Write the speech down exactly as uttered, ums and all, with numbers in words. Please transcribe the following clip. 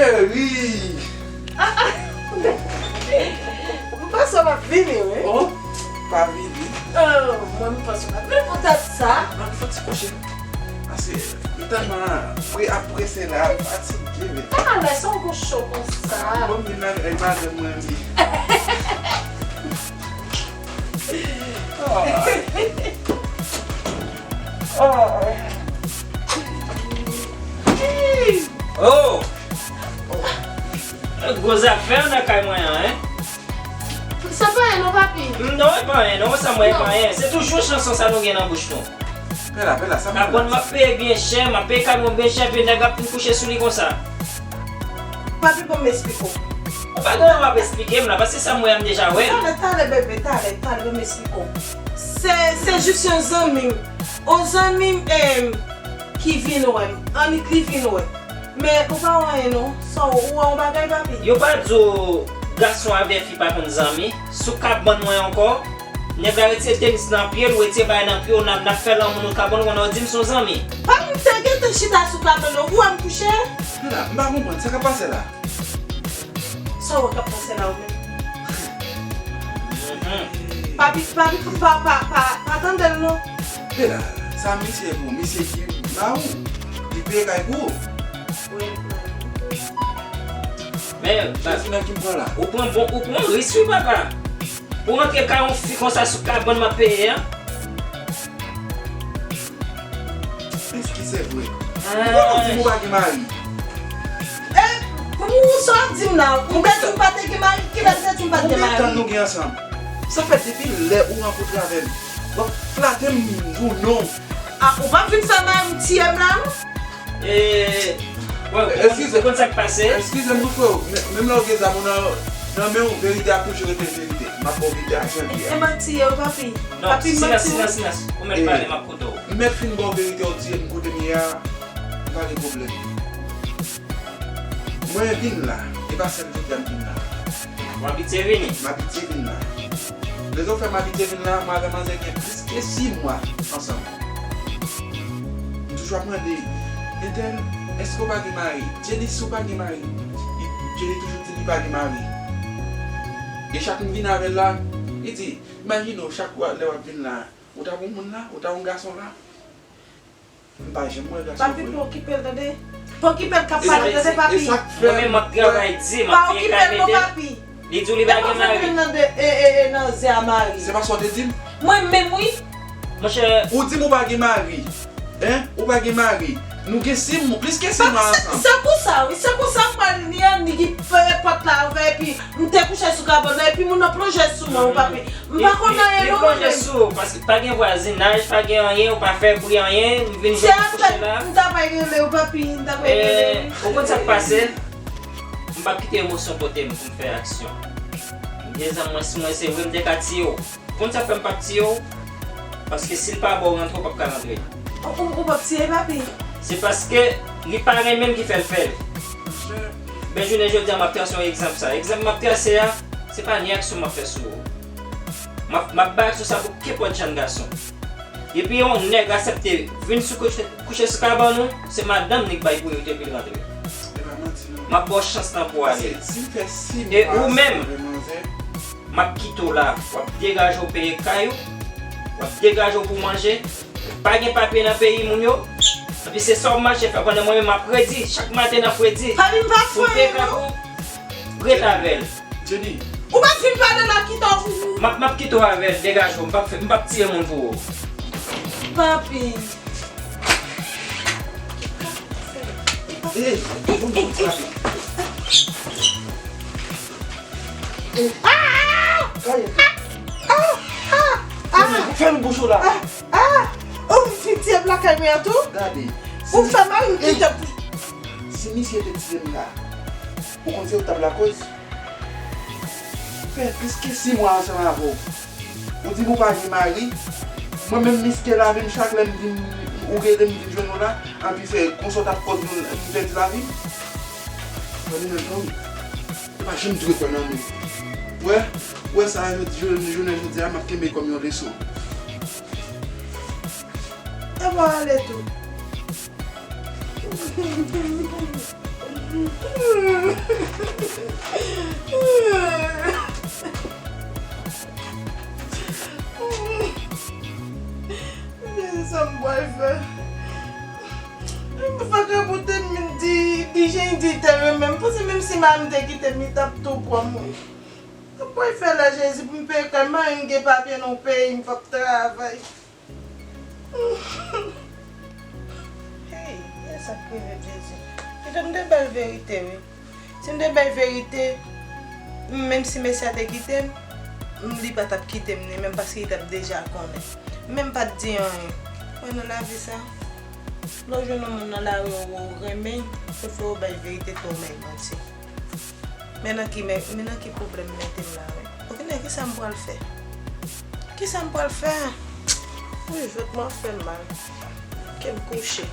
Cheri! M panse w ap vini, wi. Oh, pa vini. Oh, mwen, m panse w ap vini poutèt sa. Mwen, m fè ti kouche. Paske m tèlman pre-, ap prese la, m fatige, men. Ah, lè sa w gon cho konsa. Bon, m vin avèk madanm mwen, wi. Oh. Oh. Oh. Gwo zafè nan kay mwen an, en. Sa pa anyen non, papi. Non, e pa anyen non, sa mwen, e pa anyen. Se toujou chanson sa nou gen nan bouch nou. Pè la, pè la, sa m ap peye byen chè, m ap peye kamyon byen chè, epi nèg ap vin kouche sou li konsa. Papi, ban m esplike w. Ou pa gen w ap esplike m la, paske sa m wè a m deja wè l. Talè, talè, bebe, talè, talè, ban m esplike w. Se, se jis yon zanmi m. Yon zanmi m, em, ki vin wè m. Annik li vin wè. Men ou pa wè anyen non. Sa w, ou wè yon bagay, papi? Yo pa di w gason avè fi pa konn zanmi. Sou kabann mwen ankò. Nèg la retire tenis nan pye l, retire bagay nan pye w, n ap, n ap fè lanmou nan kabann, konnen w di m se yon zanmi. Papi, m te gentan chita sou kabann nan, ou wè m kouche? Mila, m pa konprann, sa k ap pase la? Sa w wè k ap pase la, ou menm? Mhm. Papi, papi, pa, pa, pa, pa tande l non. Mila, sa misye pou, misye ki mari w, li peye kay pou ou. Wi, men, ou pran bon, ou pran risk, wi, papa. Pou antre kay yon fi konsa sou kabann m ap peye a? Èske se vre? Ou konnen w di m ou pa gen mari? E, pou sa w di m la, ou te di m pa te gen mari, kilè w te di m pa t gen mari? Konbyen tan nou gen ansanm? Sa fè depi lè ou rankontre avè m. W ap flate m, di w non. A, ou p ap vin fè mari m tiye m la non? E, bon, ou konn, ou konn sa k pase? Eskize m wi freo, men, menm lè w gen zam ou nan, nan men w, verite a toujou rete verite. M ap ba w verite a jan l ye a. E manti ye wi papi. Non, silans, silans, silans. Ou mèt pale, m ap koute w. M mèt fin ba w verite, w tiye m kote m ye a, m pa gen pwoblèm. Mwen vin la, e pa sèl jodi a m vin la. W abitye vini? M abitye vin la. Rezon fè m abitye vin la, mwen avè manzè gen plis ke sis mwa ansanm. M toujou ap mande, Entèl, èske w pa gen mari? Jenny, si w pa gen mari? Jenny toujou di li pa gen mari. E chak m vin avè l la, li di, imajine w, chak lè w ap vin la, ou ta pran moun la, ou ta pran gason la. M pa janm wè gason vre. Papi, pa okipe l, tande. Pa okipe l k ap pale, tande, papi. Mwen menm, m ap travay di, m ap peye kay mete. Li di w li pa gen mari. Pa okipe l non, papi. Li pa fè vin nan de, e, e, e, nan zè a mari. Se pa sa w te di m? Mwen menm, wi. Monchè. Ou di m ou pa gen mari. Hein? Ou pa gen mari. Nou gen sis mwa, plis ke sis mwa ansanm. Papi, se, se pou sa, wi. Se pou sa m pral ni annik fè pòt la ouvè, epi m te kouche sou kabann nan, epi moun nan plonje sou mwen, wi, papi. M pa konn anyen non, mwen menm. Li plonje sou ou, paske pa gen vwazinaj, pa gen anyen, ou pa fè bri anyen, m vin jwenn ou kouche la. Se apèn m ta pral rele w, papi, m ta pral rele w. Ou konn sa k pase? M p ap kite emosyon pote m pou m fè aksyon. M gen zam mwen sou mwen, se vre, m te ka tiye w. Ou konn sa k fè m p ap tiye w? Paske si l pa ba w rantre, ou p ap ka rantre. Ou, ou, ou p ap tiye, papi? Se paske li pa renmen m ki fè l fè l. Men jounen jodi a, m ap trase yon egzanp sa. Egzanp m ap trase a, se pa ni aksyon m ap fè sou ou. M ap, m ap bay aksyon sa pou kenpòt jèn gason. Depi yon nèg aksepte vin sou kouche, kouche sou kabann ou, se madanm li k bay priyorite pou l rantre. M ap ba w chans lan pou w ale. E ou menm, m ap kite w la, w ap degaje w peye kay ou, w ap degaje w pou manje, pa gen papye nan peyi moun yo, epi se sa w ap mache fè pandan mwen menm m ap redi, chak maten n ap redi pou m peye kay pou ou, ret avè l. Jenny. Ou pa fin pale la, kite w. M ap, m ap kite w avè l, degaje w, m p ap fè, m p ap tiye moun pou ou. Papi. Eh, bon, bon, frape. Ah! Kaye. Ah! Ah! Fèmen, fèmen bouch ou la. Ah! Ah! Ou vin tiye m lakay mwen an tou? Gade. Ou fè mal, m kite. Si misye te tiye m la, ou konn se ou t ap lakoz? Fè plis ke sis mwa ansanm avè w. Ou di m ou pa gen mari. Mwen menm, m riske lavi m chak lè m vin, ou rele m vin jwenn ou la. Anpi se konsa w t ap koz m, m pèdi lavi m. Mwen menm, non. Ou pa janm dwe kwè nan nou. Ou wè, ou wè sa, jodi, jounen, jounen jodi a, m ap kenbe kòm yon leson. E mwen ale tou. Jezi, sa m pral fè? Fòk yo koute m di, di jan di tè yo menm. Panse menm si madanm te kite m, li t ap tou pran m, wi. Sa m pral fè la, Jezi, pou m peye kay? M pa menm gen papye nan peyi m, fòk travay. Hey, e sa k rive m, Jezi. Kite m de bay verite, wi. Si m te bay verite, menm si mesye a te kite m, li pa t ap kite m ni menm, paske li t ap deja konnen. M menm pa t di anyen. Mwen nan lavi sa, lè w jwenn yon moun nan lari, ou renmen, ou fè w bay verite, tou w bay manti. Men nan ki, men, men nan ki pwoblèm m mete m la menm? Okenn, kisa m pral fè? Kisa m pral fè? Wi, jwèt mwen ap fè m mal. Ke m kouche.